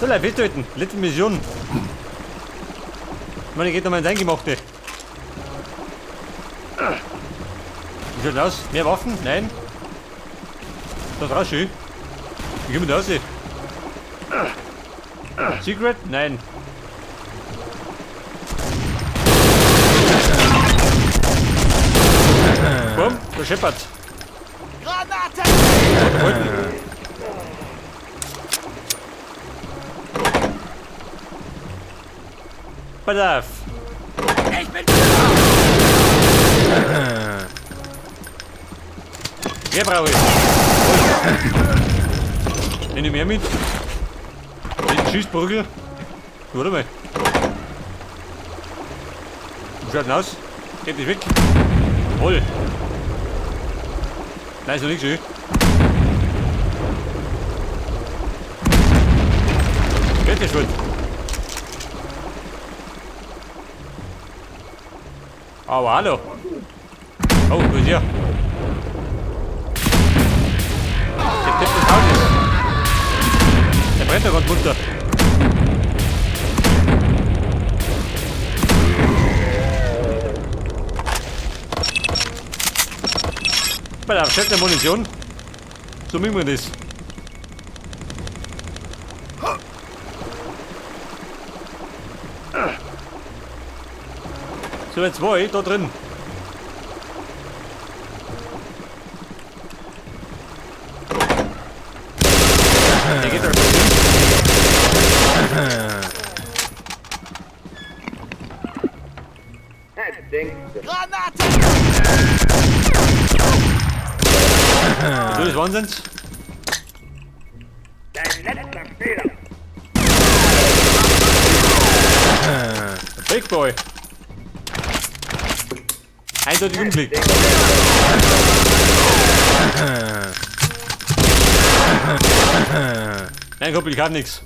So, Leute, festhalten. Letzte Mission. Ich meine, geht noch mal ins Eingemachte. Wie schaut aus? Mehr Waffen? Nein. Das ist auch schön. Wie kommen wir da raus? Secret? Nein. Komm, da scheppert. Granate! Pass auf. Ich bin Mehr brauche ich. Nehme ich mehr mit. Den Schießprügel. Warte mal. Wie schaut denn aus? Geht nicht weg. Jawohl. Nein, ist noch nicht schön. Geht der schon. Aber hallo. Oh, wo ist er? Der Tipp des Hauses. Der brennt doch gerade munter. Bei der Chef der Munition. So mögen wir das. So, jetzt zwei da drin. Der geht da schon hin. Granate! So, das Wahnsinns. Dein letzter Fehler. Big Boy. Eindeutig Unglück. Nein, Kumpel, ich hab nix.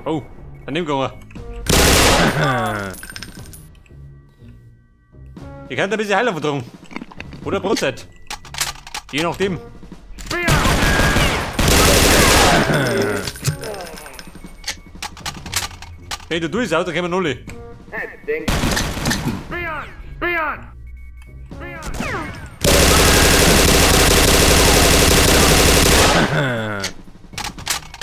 Oh, daneben gegangen. Ich könnte ein bisschen Heiler vertragen. Oder Brotzeit. Je nachdem. Hey, du tust auch, da kommen null.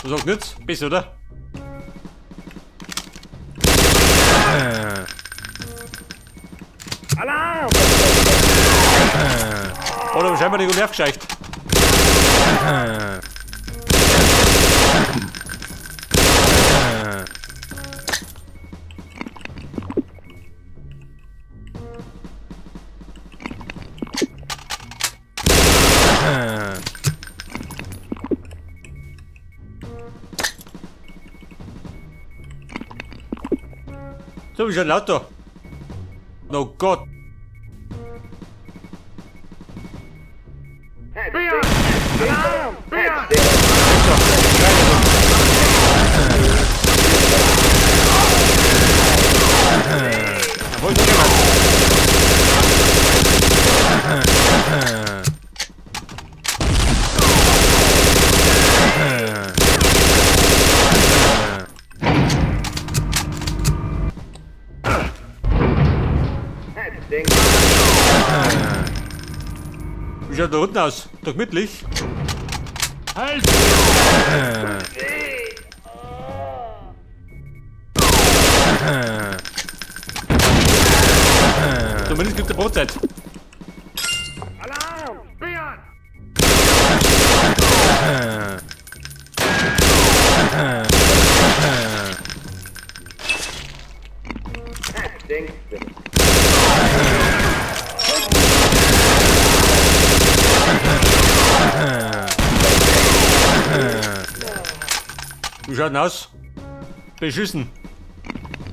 Was sagt nichts? Besser, oder? Alarm! Oder aber scheinbar nicht gut aufgescheucht. So, wie schon lauter. Oh Gott. Jawohl, so gemacht. Wie schaut da unten aus? Doch gemütlich. Halt! Zumindest gibt es Brotzeit. Alarm! Spion! Wie schaut denn aus? Beschissen.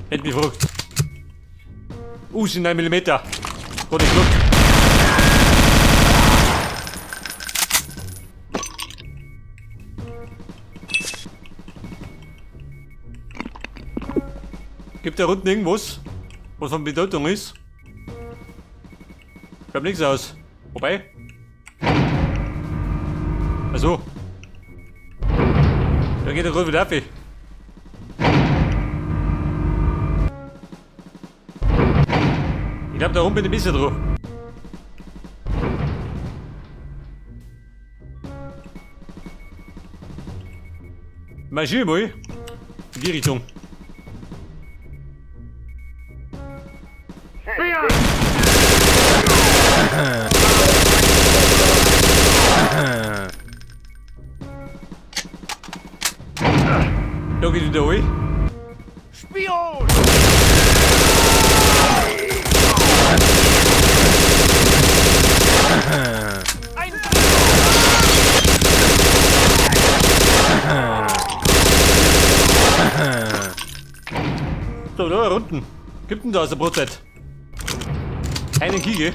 Hätte mich verrückt. Sind 9 mm. Gott, ich Glück. Gibt da unten irgendwas, was von Bedeutung ist? Schaut nichts aus. Wobei. Also. Da geht der Grund wieder ab. Ich glaube, da oben bin ich ein bisschen drauf. Marschier mal in die Richtung. Da geht wieder rein. Spion! Ein So, da unten. Gibt denn da aus der Brotzeit? Einen Kiegel.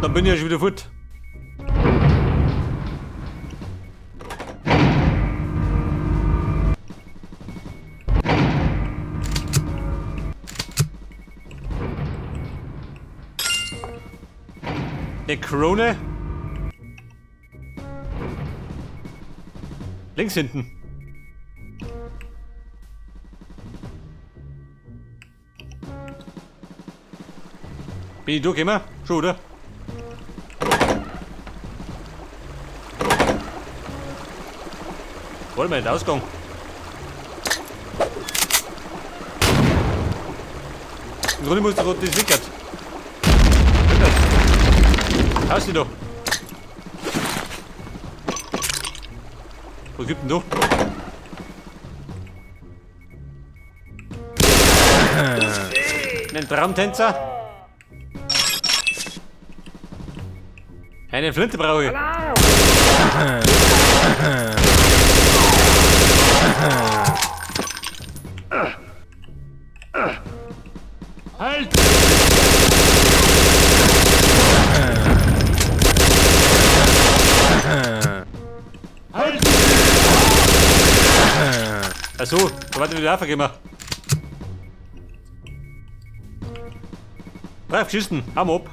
Dann bin ich ja schon wieder fort. Eine Krone. Links hinten. Bin ich durchgekommen? Schon, oder? Wollen wir nicht Ausgang? Im Grunde muss doch das Wickert. Haust du doch. Was gibt denn da? Einen Traumtänzer? Eine Flinte brauche ich. Halt! Halt! Achso, da warte wieder aufgehen. Drauf geschissen, hau ab.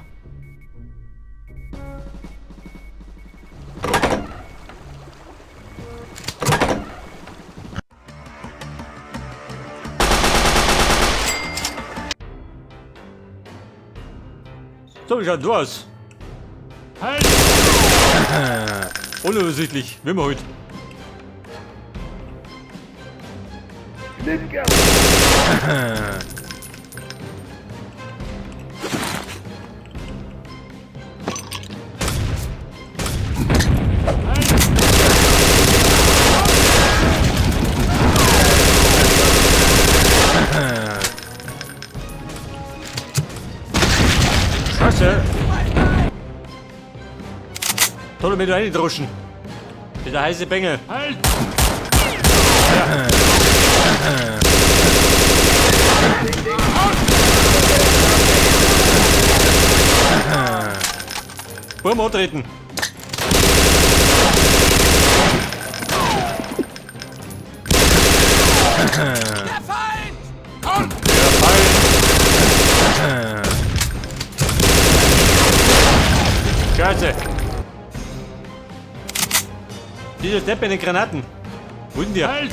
So, wie schaut du aus? Halt! Unübersichtlich, wie immer heute. Scheiße! Tolle mit reindroschen. Dieser heiße Bengel. Halt! Ja. Burm antreten. Der Feind! Der Feind! Scheiße! Dieser Depp in den Granaten. Wo ist denn der? Halt!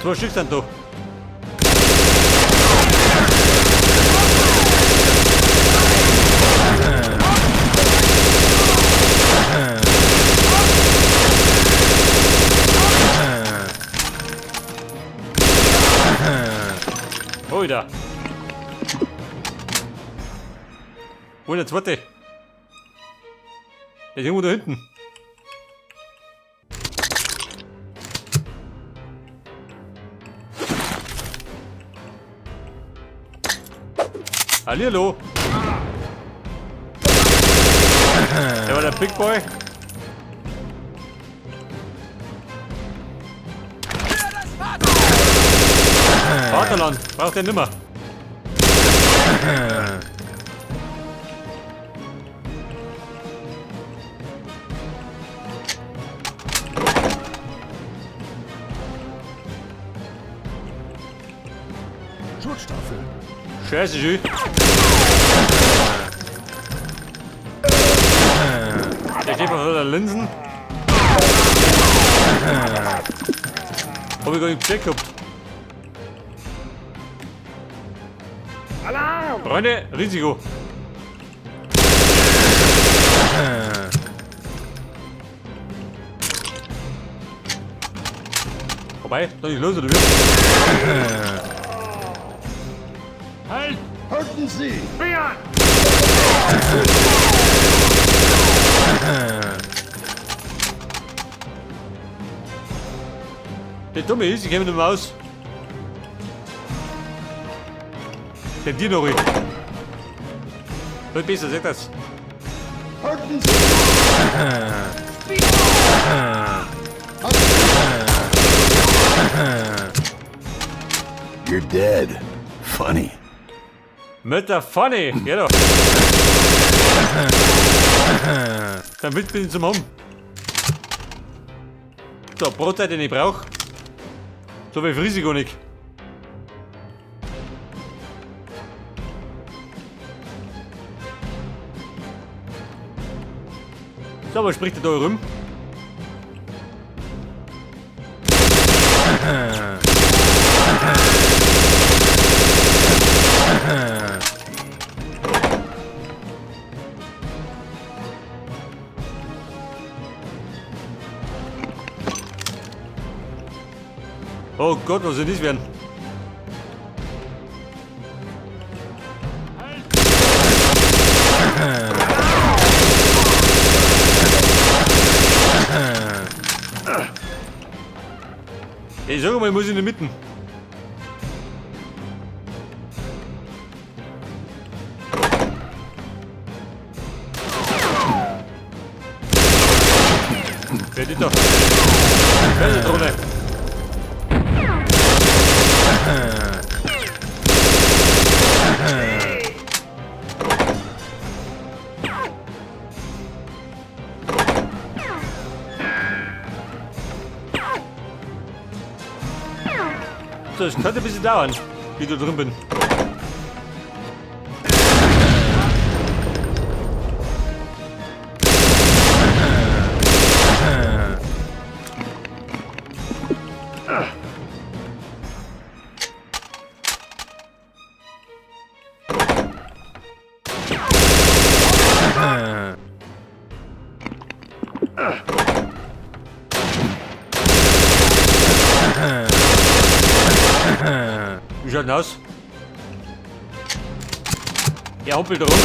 Zwei Stück sind da. Alter. Wo ist der zweite? Der ist irgendwo da hinten. Hallihallo. Der war der Big Boy. Vaterland, braucht der nimmer. Schutzstaffel. Scheiße, schön. Der steht vor der Linsen. Hab ich gar nicht gecheckt gehabt. Alarm! Freunde, Risiko. Vorbei, soll ich los oder wie? Halt! Halten Sie! Spion! Der Dumme ist, ich käme nicht mehr aus. Der dir noch. Wird besser, sag das. Halten Sie! You're dead. Funny. Mit der Funny, ja doch. Dann bin ich zum Home. So, Brotzeit, den ich brauche. So viel Risiko nicht. So, was spricht der da rum? Oh Gott, was soll das werden? Ich sag mal, ich muss in der Mitte. Wer ist da? Wer ist da drunter? So, es könnte ein bisschen dauern, wie du drin bin. Wie schaut denn aus? Er hoppelt da rum.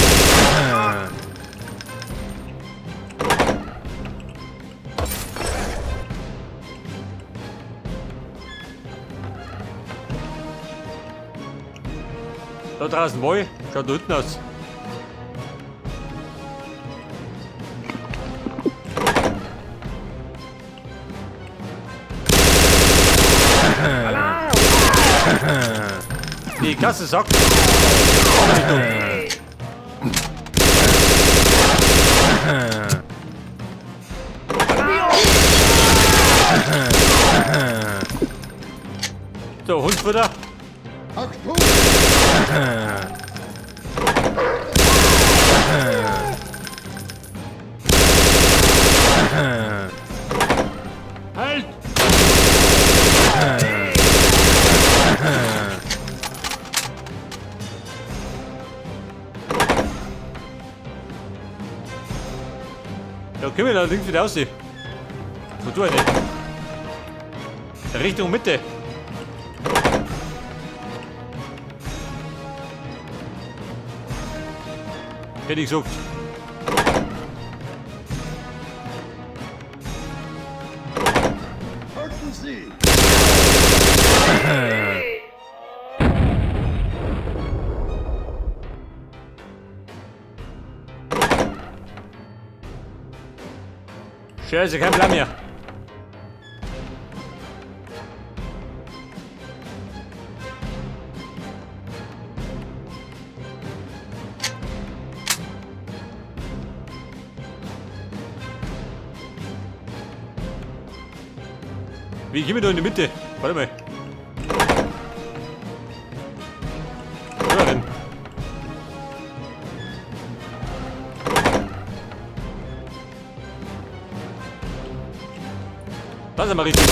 Da draußen Wall. Schaut da hinten aus. Die Kasse sagt. So, Hundfutter. Achtung! Halt! Da können wir allerdings wieder aussehen. Wo du eine? Richtung Mitte. Hätte ich gesagt. Halten Sie! Scheiße, kein Plan mehr. Wie komme ich da in die Mitte? Warte mal. Das ist mal richtig.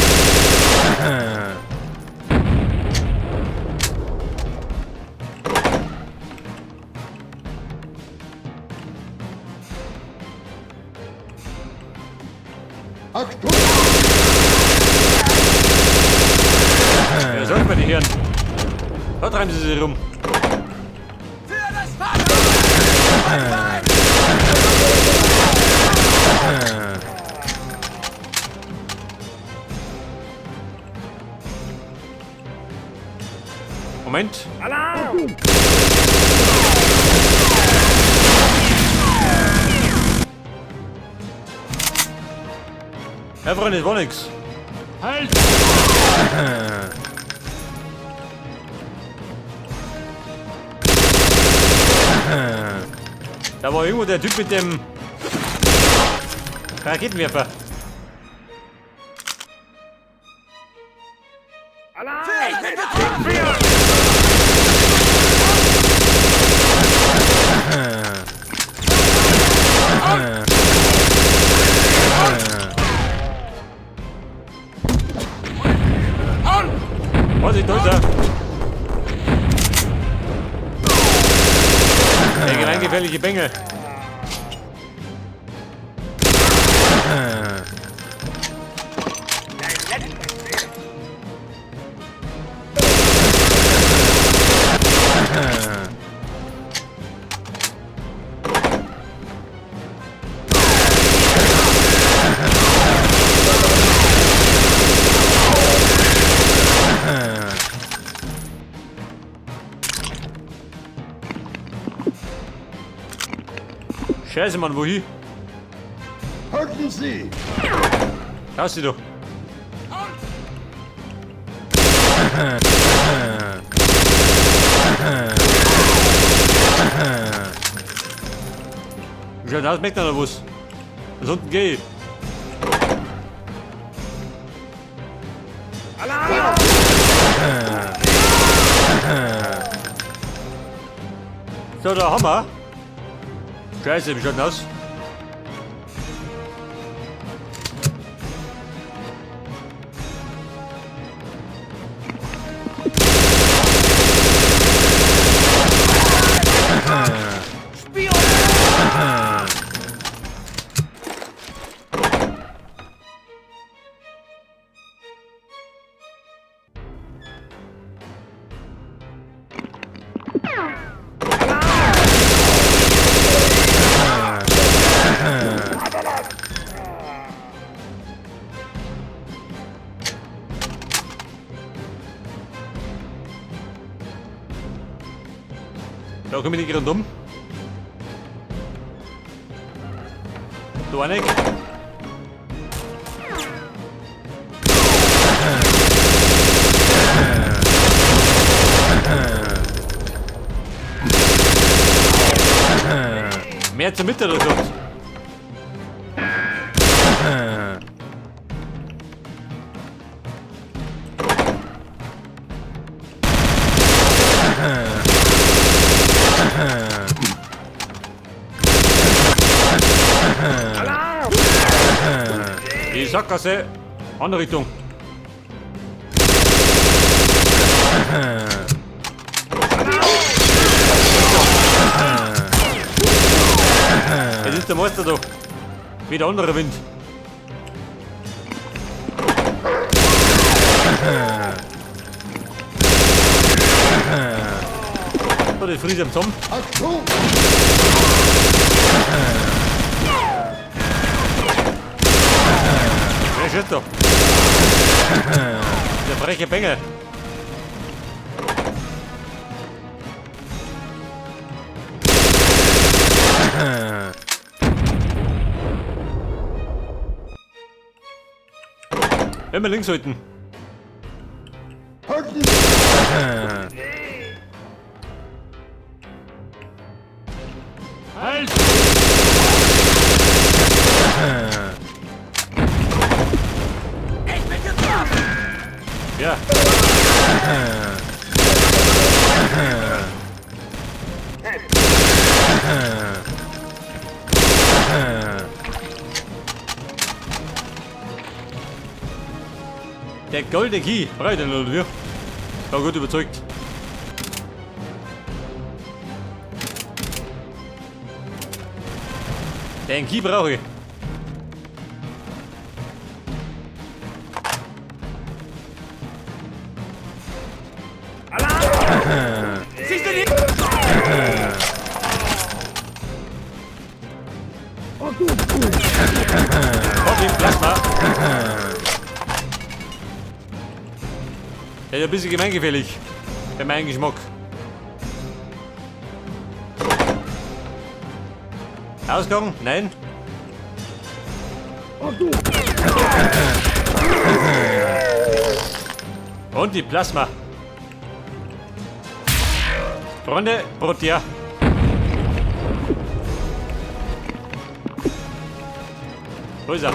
Achtung! Ja, sollte man die hören. Da treiben sie sich rum. Für das Vaterland! Moment. Alarm! Ja, Freunde, das war nix. Halt! Da war irgendwo der Typ mit dem Raketenwerfer. Alarm! Ich bin getroffen! Vorsicht, da ist er. Der gemeingefährliche Bengel. Scheiße, Mann, wohin? Halten Sie! Da ist sie doch. Wie schaut aus, merkt einer was? Was unten geh ich? So, da haben wir. Scheiße, wie schaut denn aus? Da komme ich nicht rundum. Da auch nicht. Mehr zur Mitte oder so. Die Sackgasse, andere Richtung. Jetzt ist der Meister da. Wieder anderer Wind. So, die Friese am Zusammen. Achtung! Wer schießt da? Der freche Bengel. Immer links halten. Halten Sie! Halt! Ich bin getroffen! Ja. Der goldene Key. Brauche ich den oder wie? War gut überzeugt. Den Key brauche ich. Siehst du die? Komm, im Plasma. Der ist ein bisschen gemeingefährlich. Bei meinem Geschmack. Ausgang? Nein. Und die Plasma. Freunde, Brot, ja. Wo ist er?